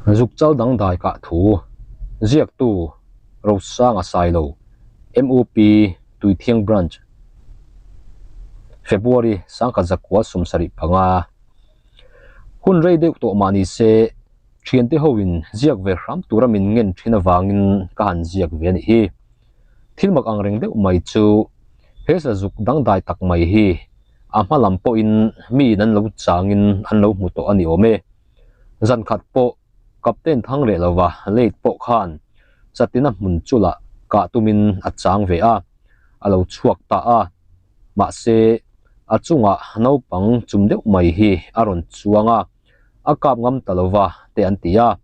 Zukchal dangdai kah thu ziaktu Rosanga Sailo, MUP Tuithiang Branch, February sangkhat zakua 75. Hun rei deuh tawh mah ni se, thiante hoin ziak ve hram tura min ngen thin avangin ka han ziak ve a nih hi. Thil mak ang reng deuh mai chu he sazuk dangdai tak mai hi a hma lam pawhin miin an lo changin an lo hmu tawh a ni awm e. Zan khat pawh Captain thang leh lova late pawh khan Chatina hmun chulah kah tumin a chang ve a, a lo chhuak ta a. Mahse, a chungah naupang chum deuh mai hi a rawn chuang a, a kap ngam ta lova te an ti a.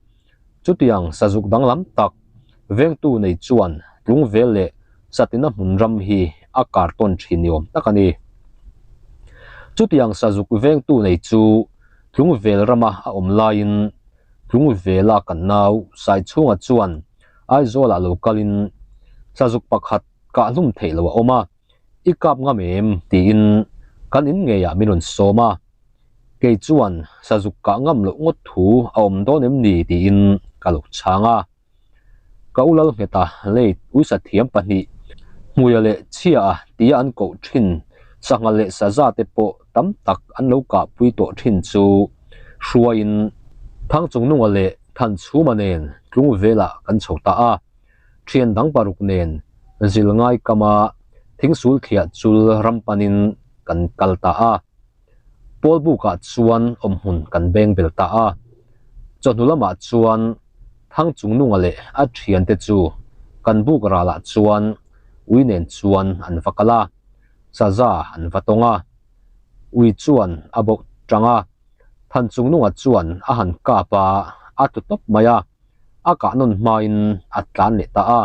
Chutiang sazuk danglam tak vengtu nei chuan tlungvel leh Satina hmun ram hi a kar tawn thin ni awm tak a ni. Chutiang sazuk vengtu nei chu tlungvel rama a awm laiin tlungvela kan nau Saichhunga chuan Aizawlah lo kalin sazuk pakhat kah hlum theih loh a awm a, I kap ngam em? tiin kan in ngeiah min rawn sawm a. Kei chuan sazuk kah ngam loh ngawt thu a awm dawn em ni tiin ka lo chhang a. Ka u lal nghet a, late uisa thiam pahnih, hmuia leh chhia a tia an koh thin sangha leh saza te pawh tam tak an lo kahpui tawh thin chu hruaiin Thangchungnunga leh Thanchhuma nen tlungvelah kan chho ta a. Thian dang paruk nen zil ngai kama thingsul thliah chul ram panin kan kal ta a. Pawl bukah chuan awmhmun kan beng bel ta a. Chawhnu lamah chuan Thangchungnunga leh a thiante chu kan buk ralah chuan ui nen chuan an va kal a, saza an va tawng a. Ui chuan a bauh tang a, Thanchungnunga chuan a han kap a, a tlu tawp mai a, a kah nawn hmain a tlan leh ta a.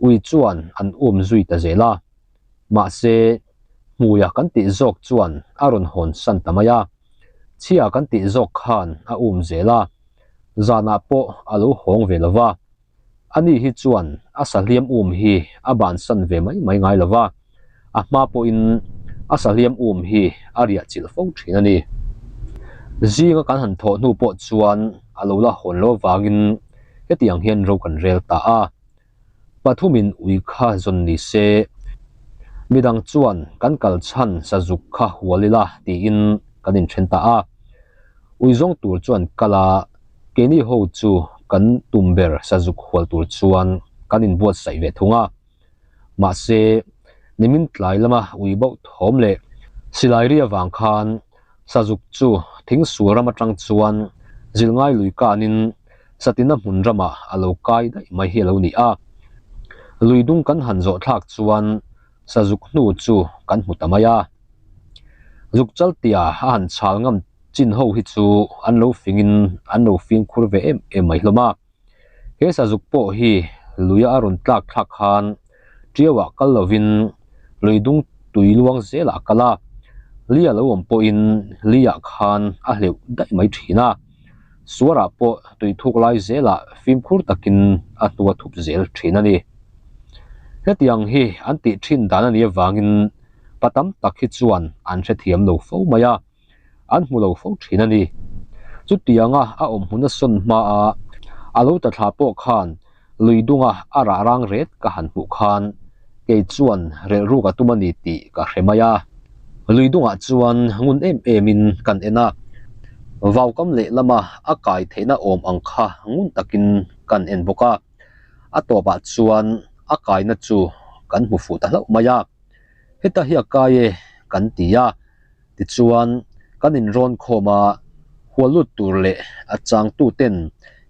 Ui chuan an um zui ta zel a, mahse hmuia kan tih zawk chuan a rawn hawn san ta mai a, chhia kan tih zawk khan a um zel a, zanah pawh a lo hawng ve lo va. Ani hi chuan a sahliam um hi a bansan ve mai mai ngai lo va, a hma pawhin a sahliam um hi a riah chilh fo thin a ni. Zinga kan han thawh hnu pawh chuan a lo la hawn lo avangin hetiang hian ro kan rel ta a. Pathumin ui kha zawn ni se, midang chuan kan kal chhan sazuk kha hual ila tiin kan inthen ta a. Ui zawng tur chuan kal a, keini ho chu kan tum ber sazuk hual tur chuan kan inbuatsaih ve thung a. Mahse, nimin tlai lama ui bauh thawm leh silai ri avang khan sazuk chu thingsual ram atang chuan zilngai lui kanin Satina hmun ramah a lo kai daih mai hi a lo ni a. Lui dung kan han zawh thlak chuan sazuk hnu chu kan hmu ta mai a. Zuk chaltia a han chhal ngam chin ho hi chu an lo fingin an lo fimkhur ve em em mai hlawm a. He sazuk pawh hi luia a rawn tlak thlak khan Tiauah kal lovin lui dung tui luang zelah a kal a, li a lo awm pawhin liah khan a hleuh daih mai thin a. Suarah pawh tui thuk lai zelah fimkhur takin a hnu a thup zel thin a ni. Hetiang hi an tih thin dan a nih avangin pa tam tak hi chuan an hrethiam lo fo mai a. an hmu lo fo thin a ni. Chutianga a awm hmun a sawn hmaa a lo ta thla pawh khan lui dunga a rah rang ret ka han hmuh khan kei chuan relhruk a tum a ni tih ka hre mai a. Lui dungah chuan ngun em emin kan en a, vaukam lehlama a kai theihna awm ang kha ngun takin kan en bawk a, a tawpah chuan a kaina chu kan hmu fuh ta hlauh mai a. Heta hi a kai e kan ti a. Tichuan, kan inrawn khawm a, hual lut tur leh a changtu ten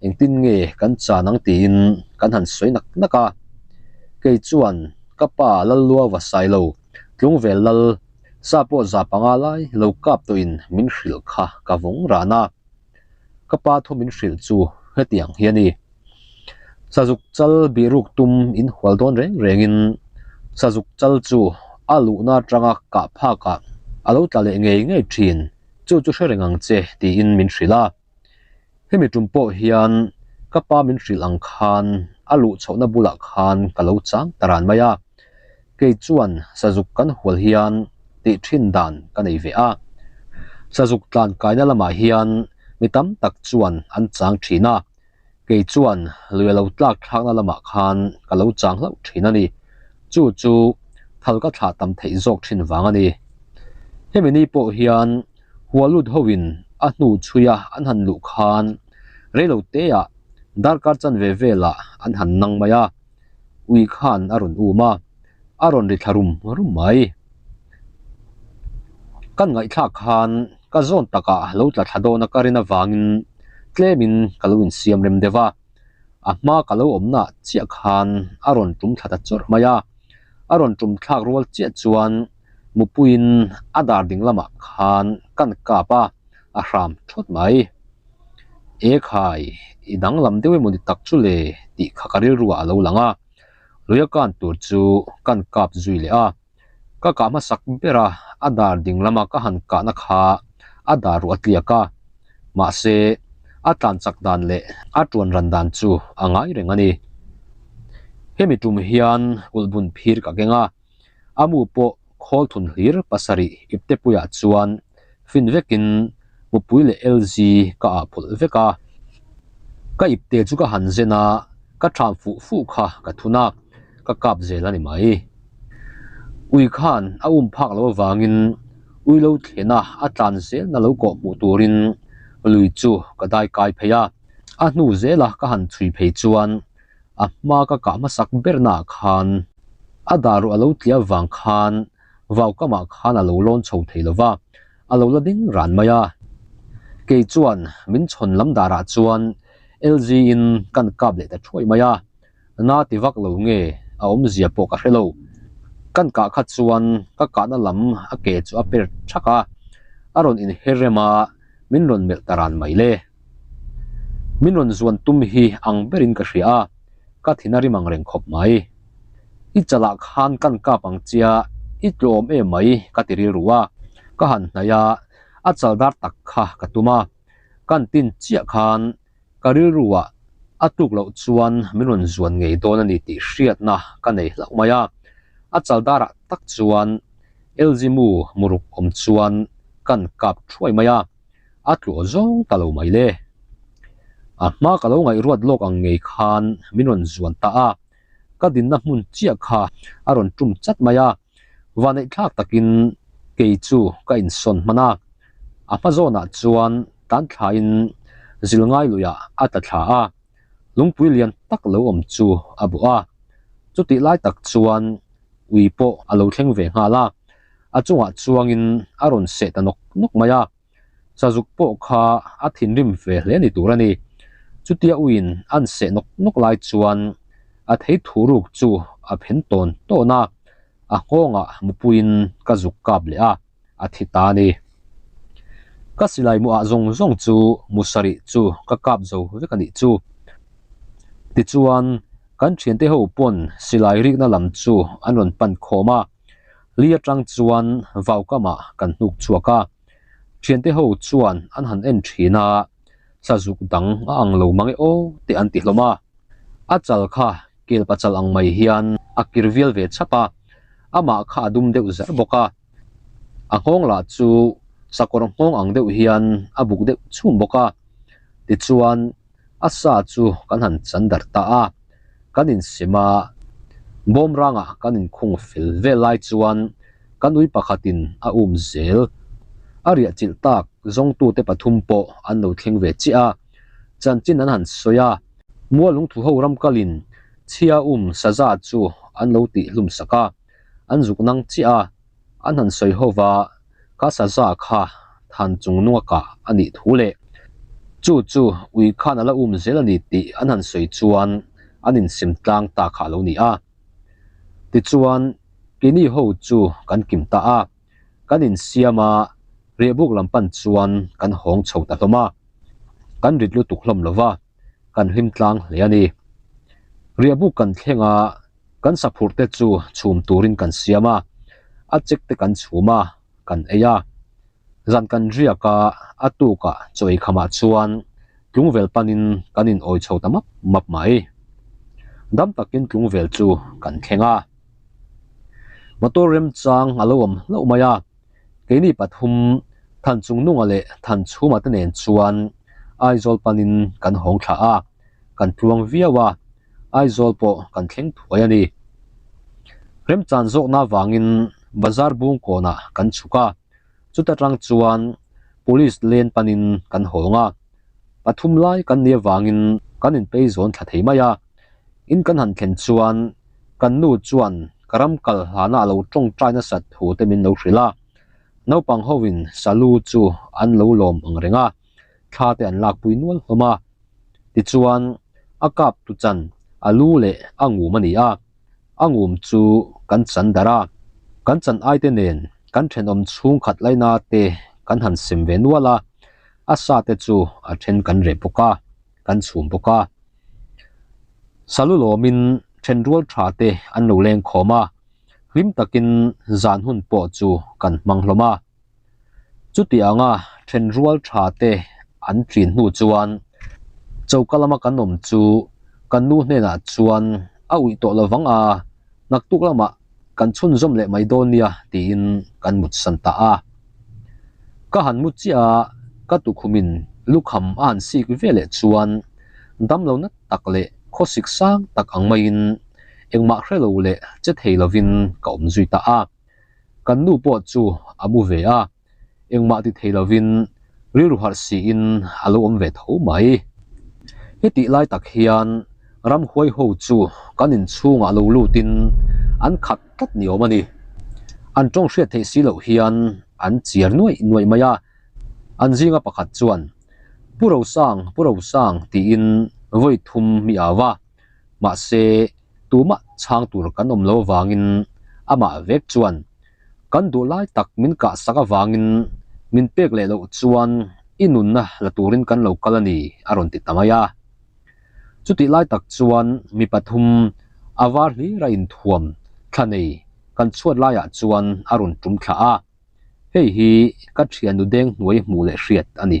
engtin nge kan chan ang tiin kan han sawi nak nak a. Kei chuan ka pa Lallua va sai lo, Tlungvel Lal, sa pawh za panga lai lo kap tawhin min hrilh kha ka vawng ran a. Ka pa thu min hrilh chu hetiang hi a ni. Sazuk chal bihruk tum in hual dawn reng rengin sazuk chal chu a luhna atanga kah phakah a lo tla leh ngei ngei thin, chu chu hre reng ang che tiin min hrilh a. Hemi tum pawh hian ka pa min hrilh ang khan a luh chhohna bulah khan ka lo chang ta ran mai a. Kei chuan sazuk kan hual hian tih thin dan ka nei ve a. Sazuk tlan kaina lamah hian. Mi tam tak chuan an chang thin a, kei chuan lui a lo tlak thlakna lamah khan ka lo chang hlauh thin a ni. Chu chu thal ka thlah tam theih zawk thin vang a ni. Hemi ni pawh hian hualut hoin a hnu chhuia an han luh khan reilo teah darkar chanve velah an han nang mai a, ui khan a rawn um a, a rawn ri thla rum rum mai. Kan ngaihthlak khan ka zawn takah lo tla thla dawn a ka rin avangin tlemin ka lo insiam rem deuh a, a hma ka lo awmna chiah khan a rawn tum thla ta chawrh mai a, a rawn tum thlak rual chiah chuan mupuiin a dar ding lamah khan kan kap a, a hram thawt mai. E khai, i danglam deuh emaw ni tak chu le tih kha ka rilru ah a lo lang a, luia kan tur chu kan kap zui leh a, ka kah hmasak ber a, a dar ding lama ka han kahna kha a dar ruah a tliak a, mahse a tlan chak dan leh a tuan ran dan chu a ngai reng a ni. Hemi tum hian ulhbun phir ka keng a, A mu pawh khawl thun hlir pasarih iptepuiah chuan fin vekin mupui leh LG ka ah phawlh vek a. Ka ipte chu ka han zen a, ka ṭham fuh fuh kha ka thun a, ka kap zel a ni mai. Ui khan a um phak lo avangin ui lo thlena a tlan zelna lo kawh hmuh turin lui chu ka dai kai phei a. A hnu zela ka han chhui phei chuan A hma ka kah hmasak bernaah khan a daruah a lo tliah vang khan vaukamah khan a lo lawn chho thei lo va, a lo la ding ran mai a. Kei chuan min chhawn lam darah chuan LG in kan kap leh ta thuai mai a, na ti vak lo nge a awmzia pawh ka hre lo. Kan kah kha chuan ka kahna lam a ke chu a per thak a, a rawn inher rem a, min rawn melh ta ran mai le. Min rawn zuan tum hi ang berin ka hria a, ka thin a rim ang reng khawp mai. I chalah khan kan kap ang chia, i tlawm em mai ka ti rilru a, ka han hnaih a, a chal dar tak kha ka tum a, kan tin chiah khan ka rilruah a tluk loh chuan min rawn zuan ngei dawn a ni tih hriatna ka nei hlauh mai a, a chal darah tak chuan Elzimu muruk awm chuan kan kap thuai mai a. A tluah zawng ta lo mai le. A hma ka lo ngaihruat lawk ang ngei khan min rawn zuan ta a, ka dinna hmun chiah kha a rawn tum chat mai a, vaneih thlak takin kei chu ka insawn hman a, a hma zawnah chuan tan thlain zil ngai luiah a tla thla a, lungpui lian tak lo awm chu a bawh a, chutih lai tak chuan ui pawh a lo thleng ve nghal a. A chungah chuangin a rawn seh ta nawk nawk mai a, sazuk pawh kha a thinrim ve hle ni tur a ni. Chutia uiin an seh nawk nawk lai chuan a thei thuruk chu a phen tawn tawn a, a nghawngah mupuiin ka zuk kap leh a, a thi ta a ni. Ka silai muah zawng zawng chu musarih chu ka kap zo vek a nih chu. Tichuan kan thiante ho pawn silai rikna lam chu an rawn pan khawm a. Li atang chuan vaukamah kan hnuk chhuak a, thiante ho chuan an han en thin a, sazuk dang a ang lo mang e aw tih an ti hlawm a. A chal kha kel pachal ang mai hian a kir vial ve chhap a, amah kha a dum deuh zar bawk a. A nghawng lah chu sakawr nghawng ang deuh hian a buk deuh chhum bawk a, tichuan A sa chu kan han chan darh ta a, kan insem a, bawm rangah kan inkhung fel vel lai chuan kan ui pakhatin a um zel. A riah chilh tak zawngtute pathum pawh an lo thleng ve chiah a, chanchin an han sawi a, Mualungthu ho ram kalin chhia um saza chu an lo tih hlum sak a, an zuk nang chiah a, an han sawi ho va, ka saza kha than chung nunga kah a nih thu leh chu chu ui khan a la um zel a ni tih an han sawi chuan an insim tlang ta kha a lo ni a. Tichuan, keini ho chu kan kim ta a, kan insiam a, riahbuk lam pan chuan kan hawng chho ta hlawm a, kan rit lutuk hlawm lo va, kan hlim tlang hle a ni. Riahbuk kan thleng a, Kan saphurh te chu chhum turin kan siam a, a chek te kan chhum a, kan ei a. Zan kan riak a, a tukah chaw ei khamah chuan tlungvel panin kan in awi chho ta map map mai. Dam takin tlungvel chu kan thleng a. Motor remchang a lo awm hlauh mai a, keini pathum Thanchungnunga leh Thanchhuma te nen chuan. Aizawl panin kan hawng thla a, kan tluang viau a, Aizawl pawh kan thleng thuai a ni. Remchan zawkna avangin bazar bung kawnah kan chhuk a, chuta tang chuan Police len panin kan hawng a, pathum lai kan nih avangin kan inpei zawn thla thei mai a. In kan han thlen chuan kan nu chuan ka ram kal hlana a lo tawngtai nasat thu te min lo hrilh a, naupang hovin salu chu an lo lawm ang reng a, thla te an lakpui nual hlawm a. Tichuan a kap tu chan a lu leh a ngum a ni a, a ngum chu kan chan darh a, kan chan ai te nen kan thenawm chhungkhat laina te kan han sem ve nual a, a sa te chu a then kan reh bawk a, kan chhum bawk a. Salu lawmin thenrual tha te an lo leng khawm a, hlim takin zan hun pawh chu kan hmang hlawm a. Chutianga thenrual tha te an tlin hnu chuan choka lama kan awm chu kan nu hnenah chuan a uih tawh lovang a, naktuk lamah kan chhunzawm leh mai dawn nia tiin kan mutsan ta a. Ka han mu chiah a, ka tukhumin lukham a han sik ve leh chuan damlo na tak leh khawsik sang tak ang maiin engmah hre lo leh che thei lovin ka awm zui ta a. Kan nu pawh chu a mu ve a, engmah ti thei lovin rilru harh siin a lo awm ve tho mai. Hetih lai tak hian ramhuai ho chu kan inchhungah lo lutin an khat tlat ni awm a ni. An tawng hriat theih si loh hian an chiar nuaih nuaih mai a, an zinga pakhat chuan, Pu Rosang, Pu Rosang tiin vawi thum mi au a, mahse tumah chhang tur kan awm lo avangin amah vek chuan kan duh lai tak min kah sak avangin min pek leh loh chuan i nunna la turin kan lo kal a ni a rawn ti ta mai a. Chutih lai tak chuan mi pathum a var hlir a inthuam thla nei kan chhuat laiah chuan a rawn tum thla a. Hei hi ka thiannu deng hnuai hmuh leh hriat a ni.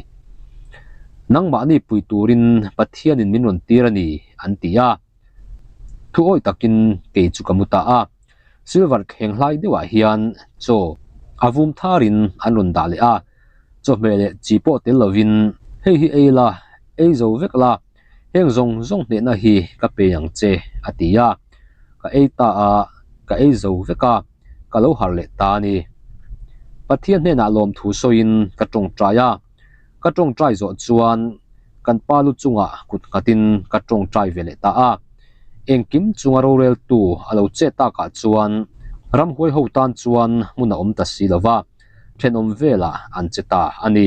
Nangmahni pui turin Pathianin min rawn tir a ni an ti a. Thu awi takin kei chu ka mu ta a. Silver thleng hlai deuhah hian chaw a vum tharin an rawn dah leh a. Chawhmeh leh chi pawh tel lovin hei hi ei la, ei zo vek la, heng zawng zawng hnehna hi ka pe ang che a ti a. Ka ei ta a, ka ei zo vek a. ka lo harh leh ta a ni. Pathian hnenah lawmthu sawiin ka tawngtai a, ka tawngtai zawh chuan kan pa lu chungah kut nghatin ka tawngtai ve leh ta a. Engkim chunga roreltu a lo che takah chuan ramhuai ho tan chuan hmun a awm ta si lo va, thenawm velah an che ta a ni.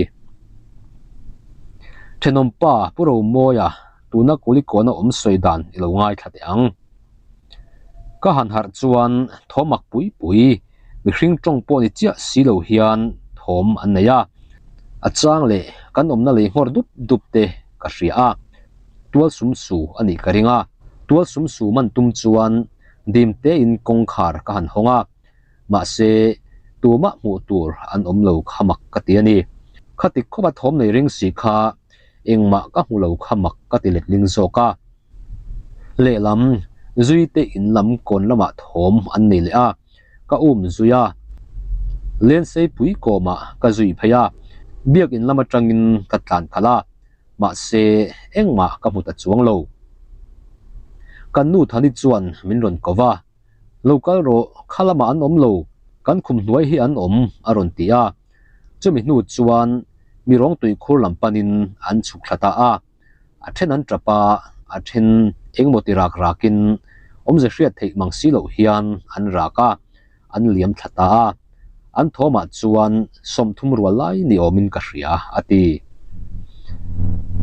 Thenawm pa Pu Romawia tuna Kulikawna awm sawi dan i lo ngaithla teh ang. Ka han harh chuan thawm ak pui pui, mihring tawng pawh ni chiah si lo hian thawm an nei a. A chang leh kan awmna lei nghawr dup dup te ka hria a, tual sum su a nih ka ring a. Tual sum su man tum chuan dim tein kawngkhar ka han hawng a, mahse tumah hmuh tur an awm lo kha mak ka ti a ni. Khati khawpa thawm nei ring si kha engmah ka hmu lo kha mak ka ti letling zawk a. Lehlam zui te in lam kawn lamah thawm an nei leh a, ka um zui a. Lensei pui kawmah ka zui phei a, biakin lam atangin ka tlan khalh a, mahse engmah ka hmu ta chuang lo. Kan nu Thani chuan min rawn ko va, Lo kal rawh, kha lamah an awm lo, kan khum hnuai hi an awm a rawn ti a. Chumi hnu chuan mi rawng tuikhur lam panin an chhuk thla ta a. A then an tap a, a then engemaw ti rak rakin awmze hriat theih mang si loh hian an rak a, an liam thla ta a. An thawmah chuan sawmthum rual lai ni awmin ka hria, a ti.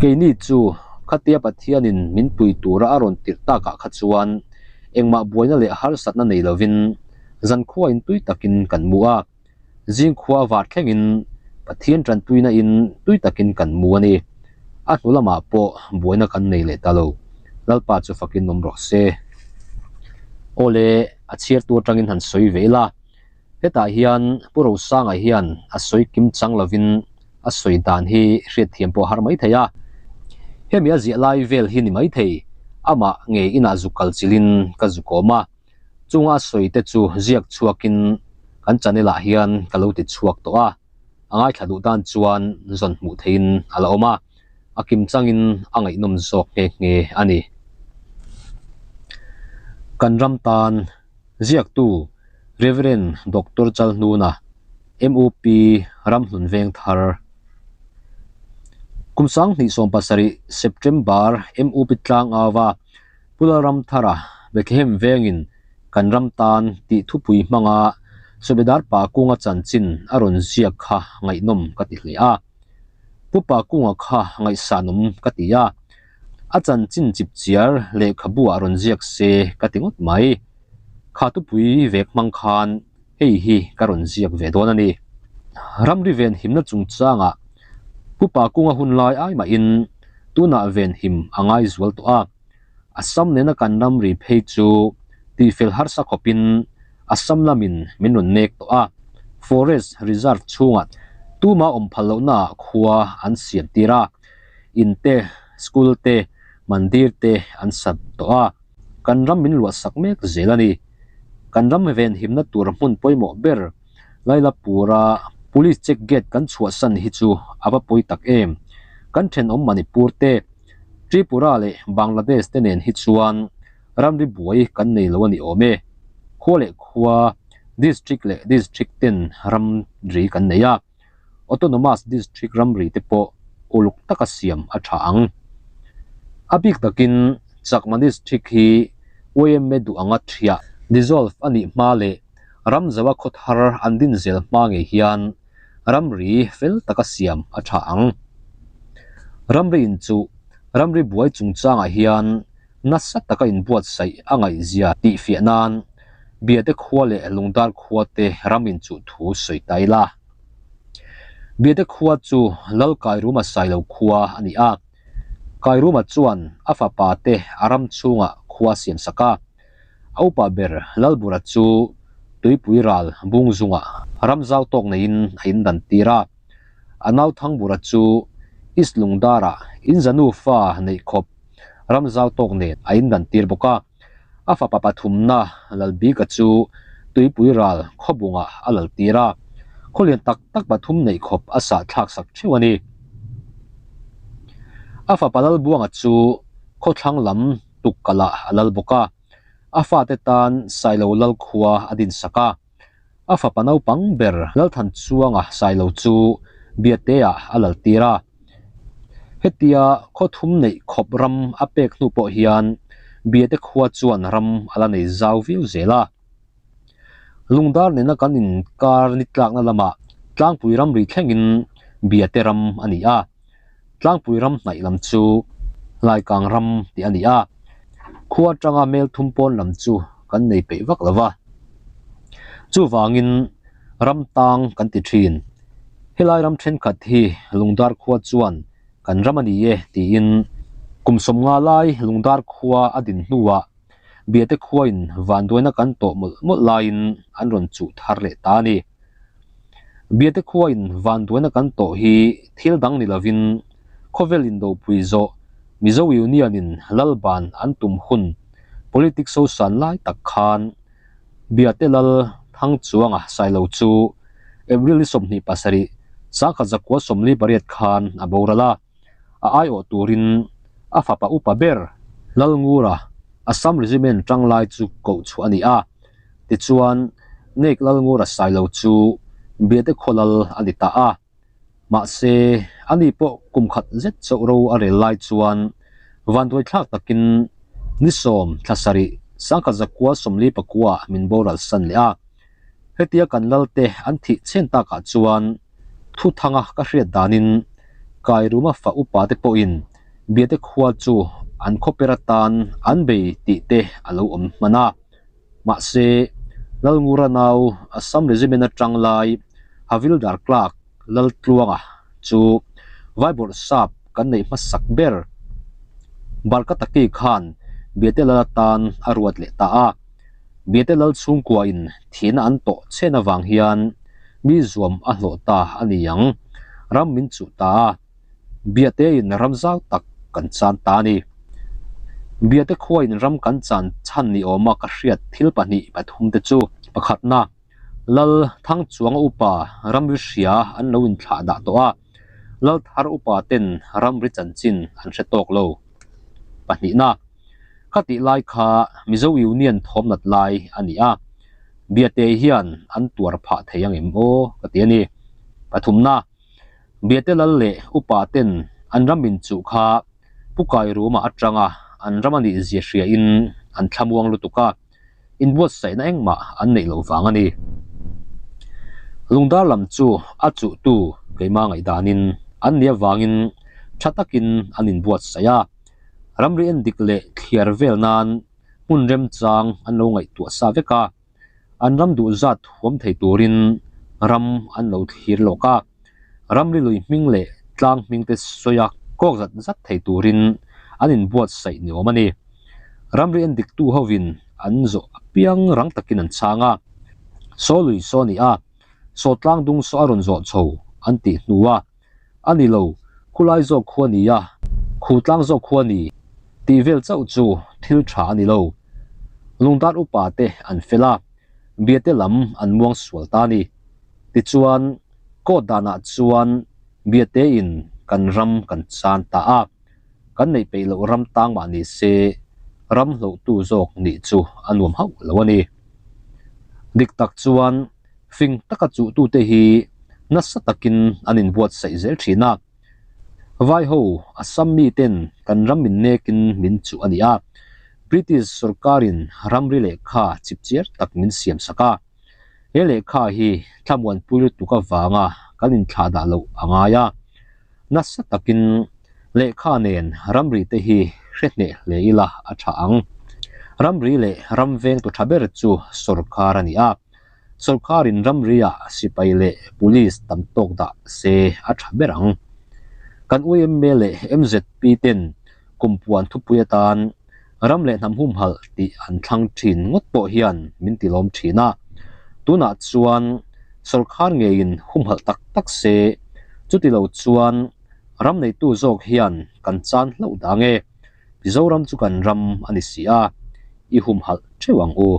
Keini chu khatia Pathianin min pui tura a rawn tirh takah kha chuan engmah buaina leh harsatna nei lovin zankhuain tui takin kan mu a. Zingkhua var thlengin Pathian tanpuina in tui takin kan mu a ni. A hnu lamah pawh buaina kan nei leh ta lo. Lalpa chu fakin awm rawh se. Awle, a chhiartu atangin han sawi ve ila. Hetah hian Pu Rosanga hian a sawi kim chang lovin a sawi dan hi hriatthiam pawh a har mai thei a. Hemi a ziah lai vel hi ni mai thei, amah ngei inah zuk kal chilhin ka zuk awm a. Chunga a sawi te chu ziak chhuakin kan channel ah hian ka lo ti chhuak tawh a, a ngaithla duh tan chuan zawn hmuh theihin a la awm a. A kim changin a ngaihnawm zawk nghe nghe a ni. Kan ram tan ziaktu Rev. Doctor Chalhnuna, MUP Ramhlun Vengthar, Kum 2017 September MUP Tlangauva Pu Lalramthara Bethlehem vengin kan ram tan tih thupui hmanga Subedar Pakunga chanchin a rawn ziak kha ngaihnawm ka ti hle a. Pu Pakunga kha ngaihsanawm ka ti a, a chanchin chipchiar lehkhabu ah rawn ziak se ka ti ngawt mai. Kha thupui vek hmang khan hei hi ka rawn ziak ve dawn a ni. Ramri venhimna chungchangah Pu Pakunga hun lai ai mahin tunah venhim a ngai zual tawh a. Assam nena kan ramri phei chu tihfel harsa khawpin Assam lamin min rawn nek tawh a, Forest Reserve chhungah tuma awm phal lohnaah khua an siam tir a, in te, school te, mandir te an sat tawh a, kan ram min luahsak mek zel a ni. Kan ram venhimna tur hmun pawimawh ber Lailapura Police check gate kan chhuahsan hi chu a va pawi tak em. Kan thenawm Manipur te, Tripura leh Bangladesh te nen hi chuan ramri buai kan nei lo a ni awm e. Khua leh khua, District leh District ten ramri kan nei a, Autonomous District ramri te pawh uluk taka siam a tha ang. A bik takin Chakma District hi YMA duh anga thiah, dissolve, a nih hma leh Ramzawa khawthar an din zel hma ngei hian ramri fel taka siam a tha ang. Ramri in chu ramri buai chungchangah hian nasa taka inbuatsaih a ngaihzia tihfiah nan Biate khua leh Lungdar khua te ram inchuh thu sawi ta ila. Biate khua chu Lal Kairuma Sailo khua a ni a, Kairuma chuan a fapa te a ram chhungah khua siam sak a. A upa ber Lalbura chu tuipui ral bung zungah ram zau tawk neiin a indan tir a. A nau Thangbura chu East Lungdarah inzanu fa neih khawp ram zau tawk nen a indan tir bawk a. A fapa pathumna Lalbika chu tuipui ral khawbungah a lal tir a, khaw lian tak tak pathum neih khawp a sah thlak sak theuh a ni. A fapa Lalbuanga chu khawthlang lam tukkalah a lal bawk a, a fate tan Sailo lal khua a din sak a. A fapa naupang ber Lalthanchuanga Sailo chu Biateah a lal tir a. Hetia khaw thum neih khawp ram a pek hnu pawh hian Biate khua chuan ram a la nei zau viau zel a. Lungdar nena kan inkar ni tlakna lamah tlangpui ramri thlengin Biate ram a ni a. Tlangpui ram hnaih lam chu Laikang ram tih a ni a, khua atanga mel thum pawn lam chu kan nei peih vak lo va. Chuvangin ram tang kan ti thin. Helai ram thenkhat hi Lungdar khua chuan kan ram a ni e tiin kum sawmnga lai Lungdar khua a din hnuah Biate khuain vanduaina kan tawh mawlh mawlh laiin an rawn chuh thar leh ta a ni. Biate khuain vanduaina kan tawh hi thil dang ni lovin khawvel indopui zawh Mizo Union-in Lalban an tum hun politics sosan lai tak khan Biate Lal Thangchuanga Sailo chu April ni 27, 1948 khan a boral a. a aiawh turin a fapa upa ber Lalngura Assam Regiment tanglai chu koh chhuah a ni a, tichuan Nek Lalngura Sailo chu Biate khaw lal a ni ta a. Mahse, ani pawh kum khat zet chauh ro a rel lai chuan vanduai thlak takin ni sawm thla sarih 1949 ah min boral san leh a. Hetia kan lalte an thih chhen takah chuan Thuthanga ka hriat danin Kairuma fa upa te pawhin Biate khua chu an khawper atan an bei tih te a lo awm hman a. Mahse, Lalngura nau Assam Regiment atang lai Havildar Clerk Laltluanga chu Vaibawrh sap kan neih hmasak ber Barkataki khan Biate lal atan a ruat leh ta a. Biate lal chhungkuain thihna an tawh chhen avang hian mi zuam a hlawh ta a ni ang. Ram min chuh ta a, Biatein ram zau tak kan chan ta a ni. Biate khuain ram kan chan chhan ni awma ka hriat thil pahnih pathum te chu, pakhatna, Lal Thangchuanga upa ramri hria an lo inthlah dah tawh a. Lal thar upa ten ramri chanchin an hre tawk lo. Pahnihna, Khatih lai kha Mizo Union thawmnat lai a ni a, Biate hian an tuar phah thei ang em aw ka ti a ni. Pathumna, Biate lal leh upa ten an ram inchuh kha Pu Kairuma atanga an ram a nih zia hriain an thlamuang lutuk a, inbuatsaihna engmah an neih loh vang a ni. Lungdar lam chu a chuhtu keimah ngaihdanin an nih avangin tha takin an inbuatsaih a, ramri endik leh thliar vel nan hmun remchang an lo ngaihtuah sa vek a, an ram duh zat huam thei turin ram an lo thlir lawk a, ramri lui hming leh tlang hming te sawi a kawk zat zat thei turin an inbuatsaih ni awm a ni. Ramri en diktu hovin an zawh apiang rang takin an chhang a, Saw lui saw ni a, saw tlang dung saw a rawn zawh chho an tih hnu a, A ni lo, khulai zawk khu a ni a, khu tlang zawk khu a ni tih vel chauh chu thil tha a ni lo. Lungdar upa te an fel a, biate lam an muang sual ta a ni. Tichuan, court danah chuan biate in kan ram kan chan ta a, kan neih peih loh ram tang mah ni se ram hlohtu zawk nih chu a nuam hauh lo a ni. Dik tak chuan Fing taka chuhtute hi nasa takin an inbuatsaih zel thin a. Vai ho Assam miten kan ram min nekin min chuh a ni a. British sorkarin ramri lehkha chipchiar tak min siam sak a. He lehkha hi thlamuanpui lutuk avanga kan inthlahdah loh a ngai a. Nasa takin lehkha nen ramri te hi hre hneh hle ila a tha ang. Ramri leh ram vengtu tha ber chu sorkar a ni a. Sorkarin ramriah sipai leh police tam tawk dah se a tha ber ang. Kan UMA leh MZP ten kumpuan thupui atan ram leh hnam humhalh tih an thlang thin ngawt pawh hian min tilawm thin a. Tunah chuan sorkar ngeiin humhalh tak tak se, chuti lo chuan ram neitu zawk hian kan chan hlauh dang e. Mizoram chu kan ram a ni si a, i humhalh theuh ang u.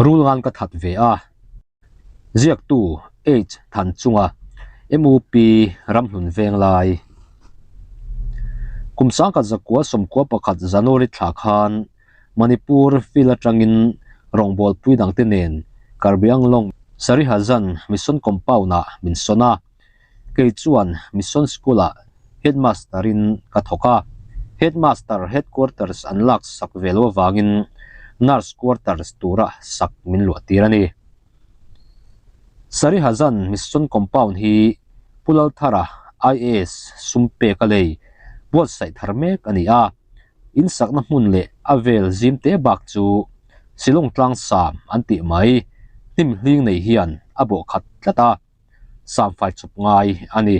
Rulngan ka that ve a. Ziaktu H Thanchunga, MUP Ramhlun Venglai. Kum sangkhat zakua sawmkua pakhat January thla khan Manipur field atangin rawngbawlpui dangte nen Karbianglong Sarihazan Mission Compound-ah min sawn a. Kei chuan Mission School-ah Headmaster-in ka thawk a, Headmaster Headquarters an lak sak ve lo avangin Nurse Quarters tura sak min luah tir a ni. Sarihazan Mission Compound hi Pu Lalthara IAS sum pek a lei buatsaih thar mek a ni a, in sakna hmun leh a vel zim te bak chu Shillong tlang sam an tih mai hnim hling nei hian a bawh khat tlat a. samfai chawp ngai a ni.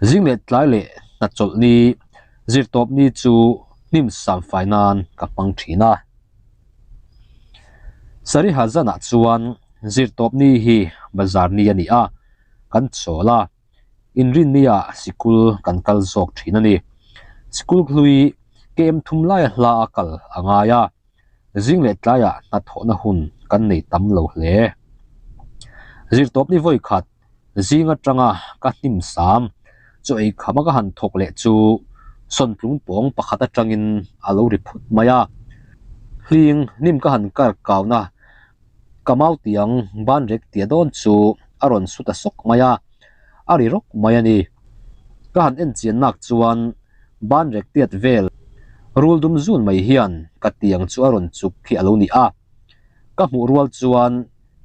Zing leh tlai leh hnachawlh ni zirtawp ni chu hnim samfai nan ka hmang thin a. Sariha zanah chuan zirtawp ni hi bazar ni a ni a, kan chawl a, inrinnia sikul kan kal zawk thin a ni. Sikul hlui KM thum laia hla a kal a ngai a. Zing leh tlaiah hnathawhna hun kan nei tam lo hle. Zirtawpni vawi khat zing atanga ka hnim sam chaw ei khama ka han thawk leh chu sawntlung pawng pakhat atangin a lo ri phut mai a. Hling hnim ka han kar kauna ka mau tiang ban rek tia dawn chu a rawn su ta sawk mai a, a ri rawk mai a ni. Ka han en chian nak chuan Ban rek tiat vel rul dum zun mai hian ka tiang chu a rawn chuk khi a lo ni a, ka hmuh rual chuan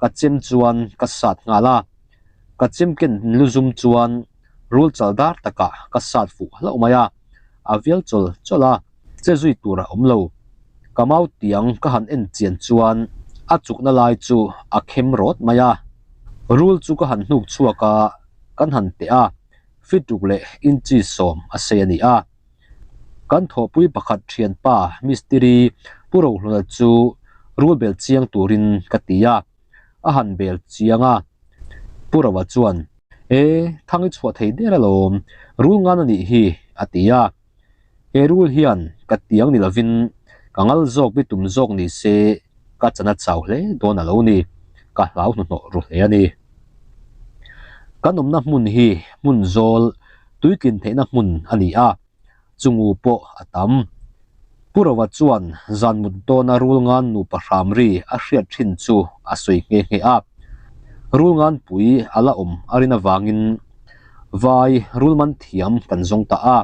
ka chem chuan ka sat nghal a, ka chem ken lu zum chuan rul chal dar takah ka sat fuh hlauh mai a, a vial chawl chawl a, che zui tur a awm lo. Ka mau tiang ka han en chian chuan a chukna lai chu a khem rawt mai a, rul chu ka han hnuk chhuak a, kan han teh a. Feet ruk leh inchi sawm a sei a ni a. Kan thawhpui pakhat thianpa mistiri Pu Rohluna chu rul bel chiang turin ka ti a, a han bel chiang a. Pu Roa chuan, E, thang i chhuah thei der alawm, rul ngan a nih hi, a ti a. He rul hian ka tiang ni lovin ka ngal zawk bi tum zawk ni se ka chana chau hle dawn a lo ni, ka hlau hnuhnawh ru hle a ni. Kan awmna hmun hi hmun zawl tuitlin theihna hmun a ni a, chungu pawh a tam. Pu Rova chuan zan mut dawna rul ngan nupa hram ri a hriat thin chu a sawi nghe nghe a. Rul ngan pui a la awm a rin avangin vai rul man thiam kan zawng ta a,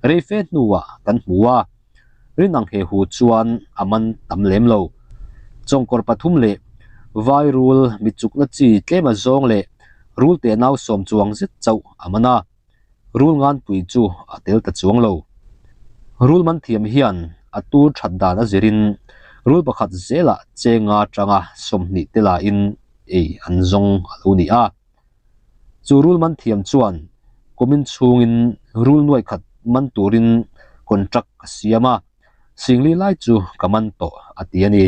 rei fe hnuah kan hmu a. Rinang he hu chuan a man tam lem lo. Chawngkawr pathum leh vai rul mi chukna chi tlem a zawng leh rul teh nau sawm chuang zet chauh a man a, rul nganpui chu a tel ta chuang lo. Rul man thiam hian a tur that dan a zirin rul pakhat zelah chenga tanga 20 te lain ei an zawng a lo ni a. Chu rul man thiam chuan kumin chhungin rul nuai khat man turin contract ka siam a, singli lai chu ka man tawh a ti a ni.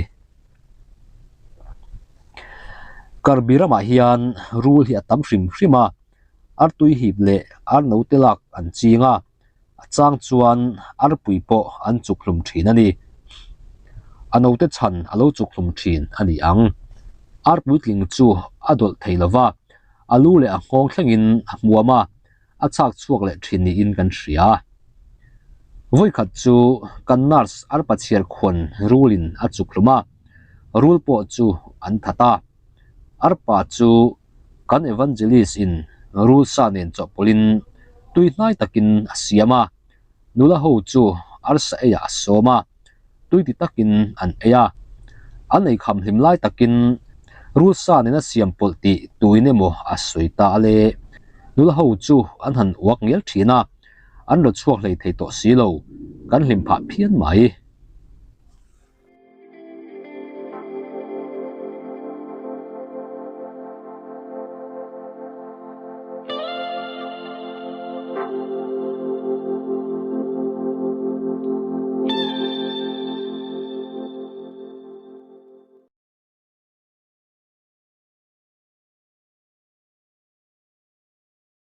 Karbi ramah hian rul hi a tam hrim hrim a, artui hip leh arnote lak an ching a. A chang chuan arpui pawh an chuk hlum thin a ni. A note chhan a lo chuk hlum thin a ni ang. Arpui tling chu a dawlh thei lo va, a lu leh a nghawng thlengin a hmuam a, a chhak chhuak leh thin niin kan hria. Vawikhat chu kan nurse arpa chhiar khuan rulin a chuk hlum a, rul pawh chu an that a. Arpa chu kan evangelist in rul sa nen chawhpawlhin tui hnai takin a siam a, nula ho chu arsa eiah a sawm a, tui ti takin an ei a. An ei kham hlim lai takin rul sa nena siam pawlh tih tuin emaw a sawi ta a le. Nula ho chu an han uak ngial thin a, an rawn chhuak hlei thei tawh si lo, kan hlim phah phian mai.